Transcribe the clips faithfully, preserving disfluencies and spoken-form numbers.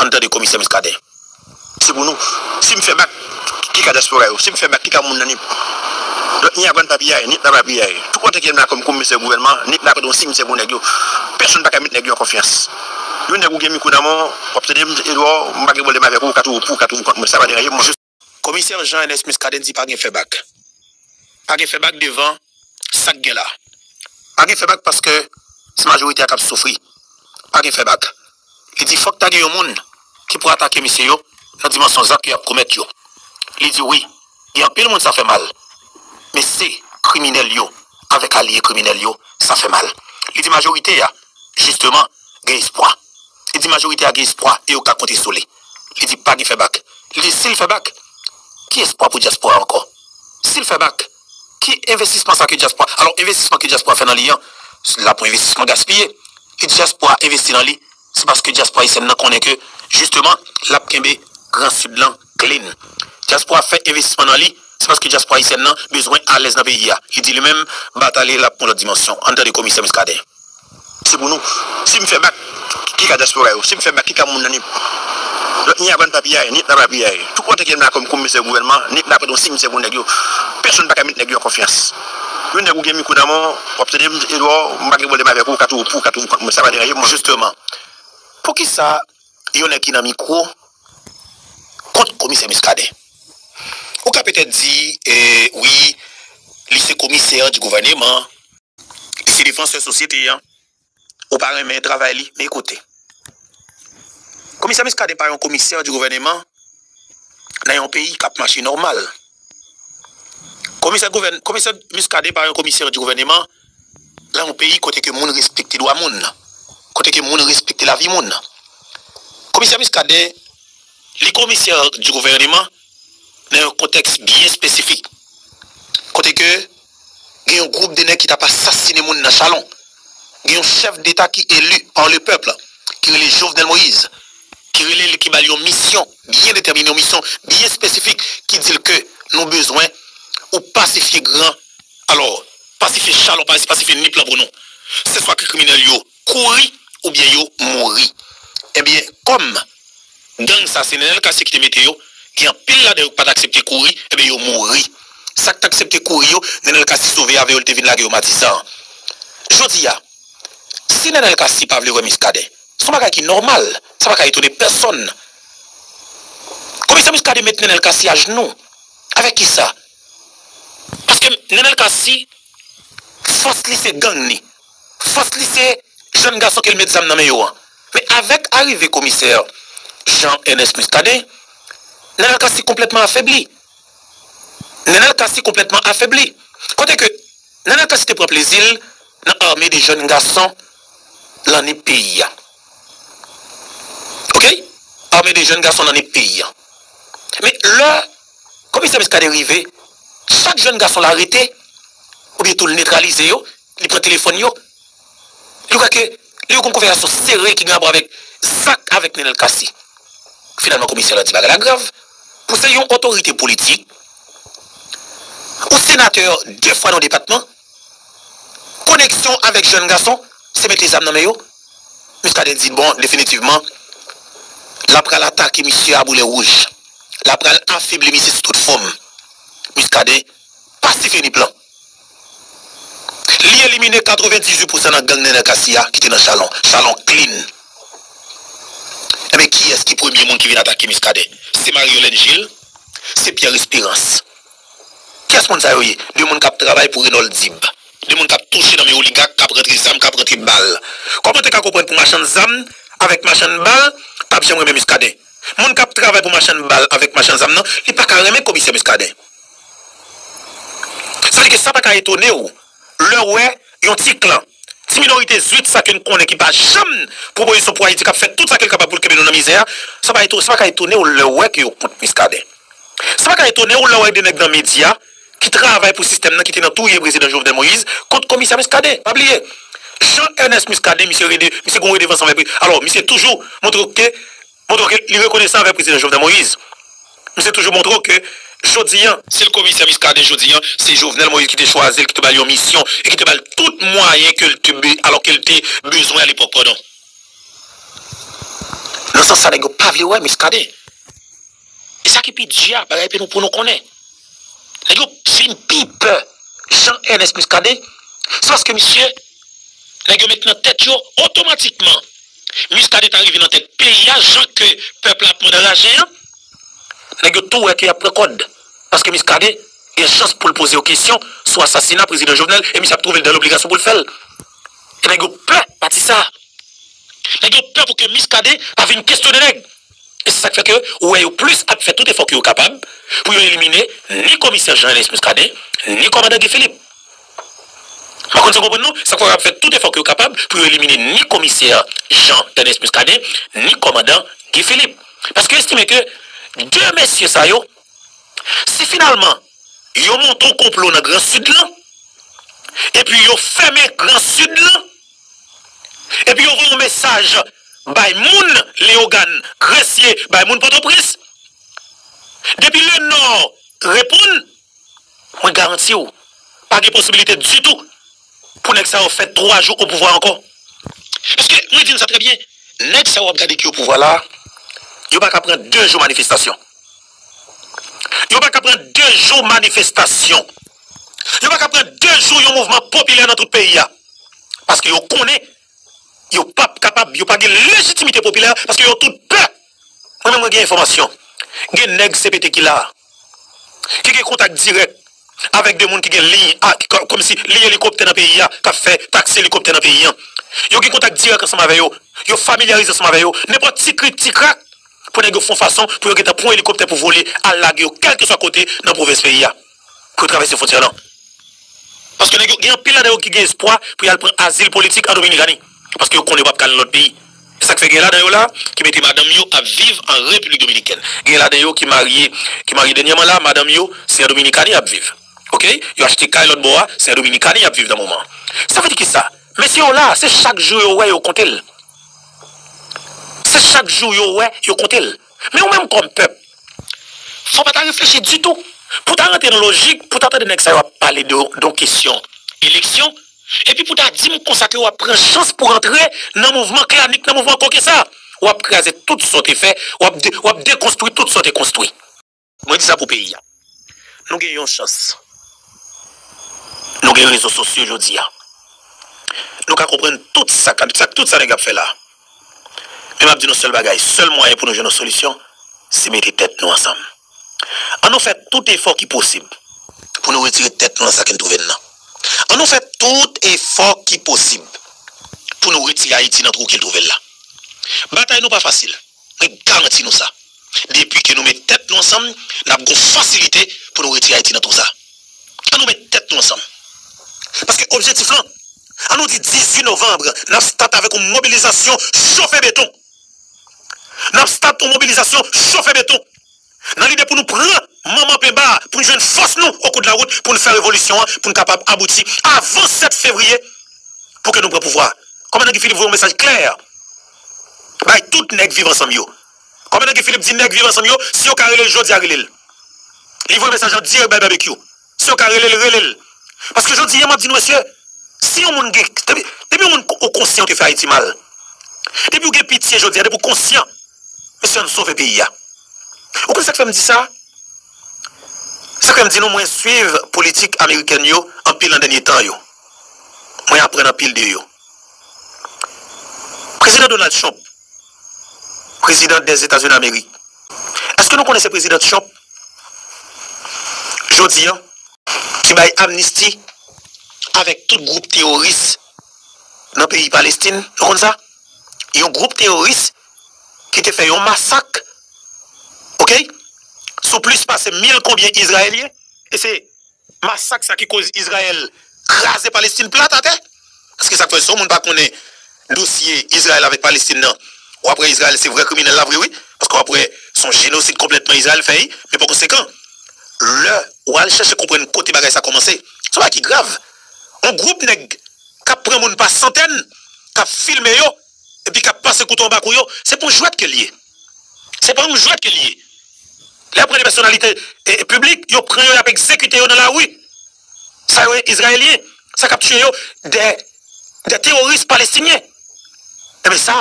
N tande komisè Muscadin. Se pou nou. Si m fè bak, ki ka dyaspora yo? Si m fè bak, ki ka moun nan Nip? Donk, Nyagwàn pa piyay, Nip la pa piyay. Tout kote ke m la kòm komisè gouvènman, Nip la prete yon simityè pou nèg yo. Pèsonn pa ka met nèg yo an konfyans. Yon nèg ou gen mikwo nan men w, w ap tande m, Edouard, m pa gen pwoblèm avèk ou, ou ka twouve pou, ou ka twouve kont mwen, sa pa deranje m, mwen. Komisè Jean Ernest Muscadin di pa gen fè bak. Pa gen fè bak devan sa k gen la. Pa gen fè bak paske se majorite a k ap soufri. Pa gen fè bak. Li di fòk ta gen yon moun ki pou atake mesye yo nan dimansyon zak ke y ap komèt yo. Li di wi, gen anpil moun sa fè mal. Men se kriminèl yo avèk alye kriminèl yo sa fè mal. Li di majorite a, jisteman, gen espwa. Li di majorite a gen espwa e yo ka konte sou li. Li di pa gen fè bak. Li di si l fè bak, ki espwa pou dyaspora ankò? Si l fè bak, ki envestisman sa ke dyaspora? Alò, envestisman ke dyaspora fè nan li an, la pou envestisman gaspiye. Li di dyaspora envesti nan li, se paske dyaspora ayisyèn nan konnen ke, jisteman, l ap kenbe Gran Sid lan clean. Dyaspora fè envestisman nan li, se paske dyaspora ayisyèn nan bezwen alèz nan peyi a. Li di li menm, batay li la pou yon lòt dimansyon. Ann tande komisè Muscadin. Se pou nou. Si m fè bak, ki ka dyaspora yo? Si m fè bak, ki ka moun nan Nip? Donk, Nyagwàn pa piyay, Nip la pa piyay. Tout kote ke m la kòm komisè gouvènman, Nip la prete yon simityè pou nèg yo. Pèsonn pa ka met nèg yo an konfyans. Yon nèg ou gen mikwo nan men w, w ap tande m, Edouard, m pa gen pwoblèm avèk ou, ou ka twouve pou, ou ka twouve kont mwen, sa pa deranje m, mwen. Jisteman, poukisa yon nèg ki nan mikwo kont komisè Muscadin? Ou ka petèt di, e, wi, li se komisè di gouvèneman, li se defansè sosyete an, ou pa renmen travay li, men ekoute. Komisè Muscadin pa yon komisè di gouvèneman nan yon peyi k ap mache nòmal. Komisè gouvèn-, komisè Muscadin pa yon komisè di gouvèneman nan yon peyi kote ke moun respekte dwa moun, kote ke moun respekte lavi moun. Komisè Muscadin, li komisè di gouvèneman nan yon kontèks byen espesifik. Kote ke gen yon gwoup de nèg ki t ap asasinen moun nan Chalon. Gen yon chèf deta ki eli par le peuple, ki rele Jovenel Moïse, ki rele l, ki ba l yon misyon byen detèmine, yon misyon byen espesifik, ki di l ke nou bezwen ou pasifye Gran, alò, pasifye Chalon, pasi-, pasifye Nip lan pou nou. Se swa ke kriminèl yo kouri oubyen yo mouri. Ebyen, kòm gang sa se Nenel Cassy ki te mete yo, gen anpil ladan yo ki pa t aksepte kouri, ebyen yo mouri. Sa k t aksepte kouri yo, Nenel Cassy sove avè yo, li te vin lage yo Matisan. Jodi a, si Nenel Cassy pa vle wè Muscadin, se yon bagay ki nòmal, sa pa ka etone pèsonn. Komisè Muscadin met Nenel Cassy ajnou. Avèk kisa? Paske Nenel Cassy, fòs li se gang li. Fòs li se jèn gason ke l met zam nan men yo an. Men avèk arive komisè Jean Ernest Muscadin, Nenel Cassy konplètman afebli. Nenel Cassy konplètman afebli. Kote ke Nenel Cassy te pran plezi l nan arme de jèn gason nan Nip peyi a. Oke? Arme de jèn gason nan Nip peyi a. Men lè komisè Muscadin rive, chak jèn gason l arete, oubyen tou l netralize yo, li pran telefòn yo. Li wè ke li yo gon konvèsasyon sere ki gen rapò avèk zak avèk Nenel Cassy. Finalman, komisè la di bagay la grav. Pou se yon otorite politik, ou senatè de fwa nan depatman, koneksyon avèk jèn gason, se mete zam nan men yo. Muscadin di, bon, definitivman, l ap pral atake misye a boulè wouj. L ap pral afebli misye sou tout fòm. Muscadin pasifye Nip lan. Li elimine katrevendizuit pousan nan gang Nenel Cassy a ki te nan Chalon. Chalon clean. Ebyen, kiyès ki premye moun ki vin atake Muscadin? Se Marie Yolène Gilles, se Pierre Espérance. Kiyès moun sa yo ye? De moun k ap travay pou Renold Dib. De moun k ap touche nan men oligak, k ap rantre zam, k ap rantre bal. Kòman w te ka konprann pou machann zam avèk machann bal p ap janm renmen Muscadin? Moun k ap travay pou machann bal avèk machann zam nan, li pa ka renmen komisè Muscadin. Sa vle di ke sa pa ka etone w lè w wè yon ti klan, ti minorite zwit sa ke n konnen ki pa janm pwopozisyon pou Ayiti, k ap fè tout sa ke l kapab pou l kenbe nou nan mizè a, sa pa eto-, sa pa ka etone w lè w wè ke yo kont Muscadin. Sa pa ka etone w lè w wè de nèg nan medya ki travay pou sistèm nan ki te nan touye prezidan Jovenel Moïse kont komisè Muscadin. Pa bliye, Jean Ernest Muscadin, misye rede-, misye gon redevans anvè pre-, alò, misye toujou montre w ke, montre w ke li rekonesan anvè prezidan Jovenel Moïse. Misye toujou montre w ke jodi a, si l komisè Muscadin jodi a, se Jovenel Moïse ki te chwazi l, ki te ba l yon misyon e ki te ba l tout mwayen ke l te be-, alò ke l te bezwen alepòk, padon. Nan San sa, nèg yo pa vle wè Muscadin. E sa ki pi di a, bagay pou nou, pou nou konnen. Nèg yo vin pi pè Jean Ernest Muscadin, se paske misye, nèg yo met nan tèt yo otomatikman, Muscadin ta rive nan tèt peyi a, jan ke pèp la ap mande anraje an, nèg yo tou wè ke y ap pran kòd. Paske Muscadin gen chans pou l poze yo kesyon sou asasina prezidan Jovenel, e misye ap twouve l dan lobligasyon pou l fè l. E nèg yo pè pati sa. Nèg yo pè pou ke Muscadin pa vin kesyone nèg. E se sa k fè ke ou wè yo plis ap fè tout efò ke yo kapab pou yo elimine ni komisè Jean Ernest Muscadin, ni kòmandan Guy Philippe. M pa konn si w konprann non, sa k fè yo ap fè tout efò ke yo kapab pou yo elimine ni komisè Jean Ernest Muscadin, ni kòmandan Guy Philippe. Paske yo estime ke de mesye sa yo, si finalman yo monte yon konplo nan Gran Sid lan, epi yo fèmen Gran Sid lan, epi yo voye yon mesaj bay moun Leyogàn, Gresye, bay moun Pòtoprens, depi Lenò reponn, mwen garanti w, pa gen posibilite ditou pou nèg sa yo fè twa jou o pouvwa ankò. Paske, mwen di nou sa trè byen, nèg sa yo w ap gade ki o pouvwa la, yo pa ka pran de jou manifestasyon. Yo pa ka pran de jou manifestasyon. Yo pa ka pran de jou yon mouvman popilè nan tout peyi a. Paske yo konnen yo p ap kapab, yo pa gen lejitimite popilè, paske yo tout pè. Mwen menm, mwen gen enfòmasyon. Gen nèg C P T ki la, ki gen kontak dirèk avèk de moun ki gen liy, a, ki, kò-, kòmsi liy elikoptè nan peyi a, k ap fè taksi elikoptè nan peyi a. Yo gen kontak dirèk ansanm avè yo. Yo familyarize ansanm avè yo. Nenpòt ti krik, ti krak, pou nèg yo fè yon fason pou yo gentan pran yon elikoptè pou vole al lage yo kèlkeswa kote nan pwovens peyi a, pou yo travèse fwontyè lan. Paske nèg yo, gen anpil ladan yo ki gen espwa pou y al pran azil politik an Dominikani. Paske yo konnen yo p ap ka al nan lòt peyi. E sa k fè gen ladan yo la ki mete madanm yo ap viv an Repiblik Dominikèn. Gen ladan yo ki marye, ki marye dènyèman la, madanm yo se an Dominikani y ap viv. Oke? Yo achte kay lòt bò a, se an Dominikani y ap viv nan moman an. Sa vle di kisa? Mesye yo la, se chak jou yo wè yo konte l. Se chak jou yo wè yo konte l. Men ou menm kòm pèp, fò w pa ta reflechi ditou. Pou w ta rantre nan lojik, pou w ta tande nèg sa yo ap pale de, de yon kesyon eleksyon, epi pou w ta di m konsa ke w ap pran chans pou w rantre nan mouvman klanik, nan mouvman koke sa. W ap kraze tout sa w te fè, w ap de-, w ap dekonstwi tout sa w te konstwi. Mwen di sa pou peyi a. Nou gen yon chans. Nou gen rezo sosyo jodi a. Nou ka konprann tout sa, sa, tout sa nèg ap fè la. Men m ap di nou sèl bagay, sèl mwayen pou nou jwenn yon solisyon, se mete tèt nou ansanm. An nou fè tout efò ki posib pou nou retire tèt nou nan sa ke n twouve n nan. An nou fè tout efò ki posib pou nou retire Ayiti nan twou ke l twouve l la. Batay nou pa fasil. Mwen garanti nou sa. Depi ke nou met tèt nou ansanm, n ap gon fasilite pou nou retire Ayiti nan twou sa. An nou met tèt nou ansanm. Paske objektif lan, an nou di dizuit novanm, n ap stat avèk yon mobilizasyon chofe beton. N ap stat yon mobilizasyon chofe beton. Nan lide pou nou pran manman penba, pou n jwenn fòs nou okou de lawout, pou n fè revolisyon an, pou n kapab abouti avan sèt fevriye, pou ke nou pran pouvwa. Kòmandan Guy Philippe voye yon mesaj klè bay tout nèg Viv Ansanm yo. Kòmandan Guy Philippe di nèg Viv Ansanm yo, si yo ka rele l jodi a, rele l. Li voye mesaj lan dirèk bay Babekyou. Si yo ka rele l, rele l. Paske jodi a, m ap di nou, mesye, si yon moun gen, depi, depi yon moun ko-, ou konsyan ou te fè Ayiti mal, depi ou gen pitye jodi a, depi ou konsyan, mesye, ann sove peyi a. Ou konn sa k fè m di sa? Sa k fè m di nou, mwen swiv politik amerikèn yo anpil nan dènye tan yo. Mwen aprann anpil de yo. Prezidan Donald Trump, prezidan dèzetazini Amerik, èske nou konnen se prezidan Trump jodi a ki bay amnisti avèk tout gwoup teworis nan peyi Palestin? Nou konn sa? Yon gwoup teworis ki te fè yon masak, oke, sou plis pase mil konbyen Izrayelyen, e se masak sa ki koz Izrayèl kraze Palestin plat atè. Paske sa k fè, si yon moun pa konnen dosye Izrayèl avèk Palestin nan, w ap wè Izrayèl se vrè kriminèl la vre, wi. Paske w ap wè se yon jenosid konplètman Izrayèl fè, wi. Men pa konsekan, lè w al chèche konprann kote bagay sa kòmanse, se yon bagay ki grav. Yon gwoup nèg k ap pran moun pa santèn, k ap filme yo, epi k ap pase kouto anba kou yo, se pa yon jwèt ke l ye. Se pa yon jwèt ke l ye. Lè yo pran de pèsonalite, e, e, piblik, yo pran yo, y ap egzekite yo nan lari. Sa yo ye Izrayelyen, sa k ap tiye yo, de, de teworis palestinyen. Ebyen sa,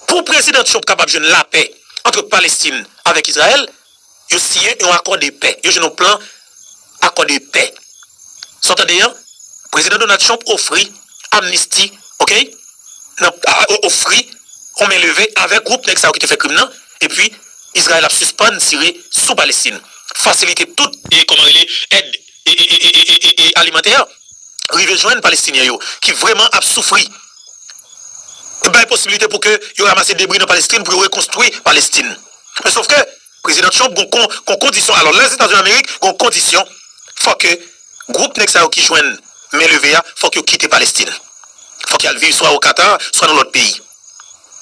Pou Prezidan Trump kapab jwenn lapè ant Palestin avèk Izrayèl, yo siyen yon akò de pè. Yo jwenn yon plan akò de pè. Sa w tande an? Prezidan Donald Trump ofri amnisti, oke? Nan, a, o-, ofri yon men leve avèk gwoup nèg sa yo ki te fè krim nan, epi Izrayèl ap sispann tire sou Palestin. Fasilite tout, e, kòman rele, èd, e, e, alimantè rive jwenn Palestinyen yo, ki vrèman ap soufri. E bay posiblite pou ke yo ranmase debri nan Palestin, pou yo rekonstwi Palestin. Men sòf ke Prezidan Trump gon kon-, gon kondisyon. Alò, Lèzetazini Amerik gon kondisyon. Fòk ke gwoup nèg sa yo ki jwenn men leve a, fòk yo kite Palestin. Fòk y al viv swa o Katar, swa nan lòt peyi.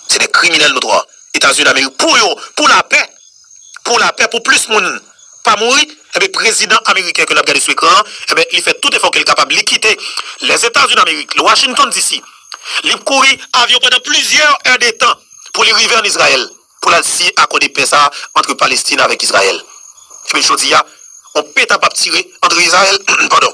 Se de kriminèl notwa. Etazini Amerik, pou yo, pou lapè, pou lapè, pou plis moun pa mouri, enben, prezidan ameriken ke n ap gade sou ekran an, enben, li fè tout efò ke l kapab. Li kite Lèzetazini Amerik, Washington D C, li kouri avyon pandan plizyè è de tan pou li rive ann Izrayèl, pou l al siyen akò de pè sa a ant Palestin avèk Izrayèl. Enben, jodi a, on peta p ap tire ant Izrayèl, padon,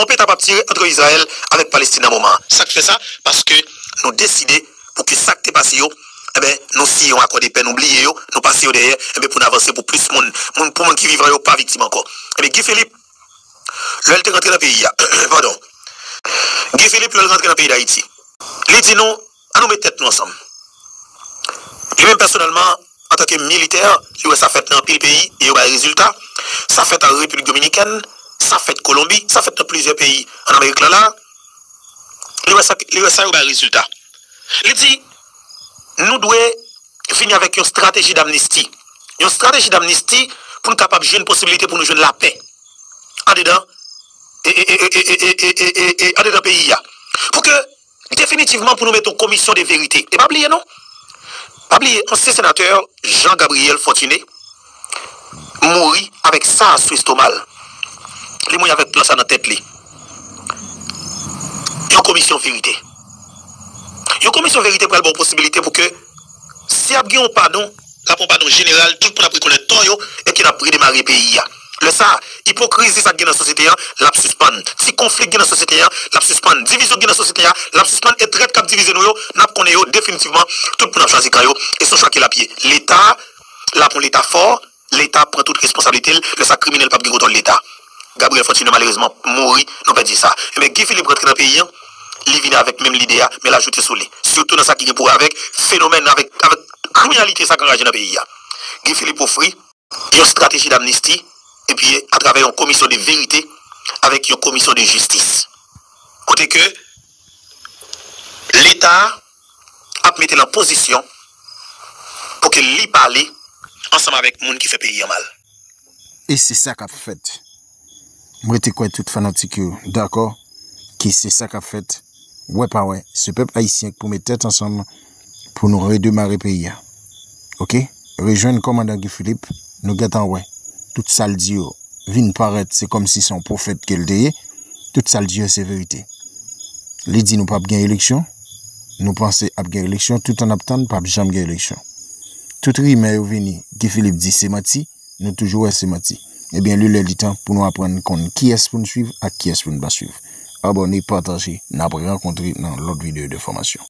on peta p ap tire ant Izrayèl avèk Palestin nan moman an. Sa k fè sa? Paske nou deside pou ke sa k te pase yo, enben, nou siyen yon akò de pè, nou bliye yo, nou pase yo dèyè, enben, pou n avanse pou plis moun, moun, pou moun ki vivan yo pa viktim ankò. Enben, Guy Philippe, lè l te rantre nan peyi a, padon, Guy Philippe, lè l rantre nan peyi Dayiti, li di nou, ann nou met tèt nou ansanm. Li menm pèsonèlman, antanke militè, li wè sa fèt nan anpil peyi e yo bay rezilta. Sa fèt an Repiblik Dominikèn, sa fèt Kolonbi, sa fèt nan plizyè peyi ann Amerik lan la. Li wè sa, li wè sa yo bay rezilta. Li di, nou dwe vini avèk yon estrateji damnisti. Yon estrateji damnisti pou n kapab jwenn posiblite pou nou jwenn lapè andedan, e, e, andedan peyi a. Pou ke definitivman pou nou mete yon komisyon de verite. E pa bliye non. Pa bliye, ansyen senatè Jean Gabriel Fortuné mouri avèk sa sou estoma l. Li mouri avèk plan sa nan tèt li. Yon komisyon verite. Yon komisyon verite pral ba w posibilite pou ke si ap gen yon padon, l ap yon padon jeneral, tout moun ap rekonèt tò yo, epi n ap redemare peyi a. Lè sa a, ipokrizi sa k gen nan sosyete an, l ap sispann. Ti konfli k gen nan sosyete an, l ap sispann. Divizyon k gen nan sosyete a, l ap sispann. E trèt k ap divize nou yo, n ap konnen yo definitivman. Tout moun ap chwazi kan yo. E se yon chwa ke l ap ye. Leta, l ap yon Leta fò, Leta pran tout responsablite l, lè sa kriminèl p ap gen kontwòl Leta. Gabriel Fortuné malerezman mouri, nou pèdi sa. Enben, Guy Philippe rantre nan peyi an, li vini avèk menm lide a, men l ajoute sou li. Sitou nan sa ki gen pou wè avèk fenomèn, avèk, avèk kriminalite sa k anraje nan peyi a. Guy Philippe ofri yon estrateji damnisti, epi atravè yon komisyon de verite, avèk yon komisyon de jistis. Kote ke Leta ap mete l an pozisyon pou ke li pale ansanm avèk moun ki fè peyi an mal. E se sa k ap fèt. M rete kwè tout fanatik yo dakò ke se sa k ap fèt. Wè pa wè, se pèp ayisyen k pou met tèt ansanm pou nou redemare peyi a. Oke? Rejwenn kòmandan Guy Philippe, nou gentan wè. Tout sa l di yo vin parèt, se kòmsi se yon pwofèt ke l te ye. Tout sa l di yo se verite. Li di nou p ap gen eleksyon, nou panse ap gen eleksyon, toutan n ap tann p ap janm gen eleksyon. Tout rimè yo vini, Guy Philippe di se manti, nou toujou wè se manti. Ebyen, li lè li tan pou nou aprann konn kiyès pou n swiv ak kiyès pou n pa swiv. Abòne, pataje, n ap rankontre nan lòt videyo de fòmasyon.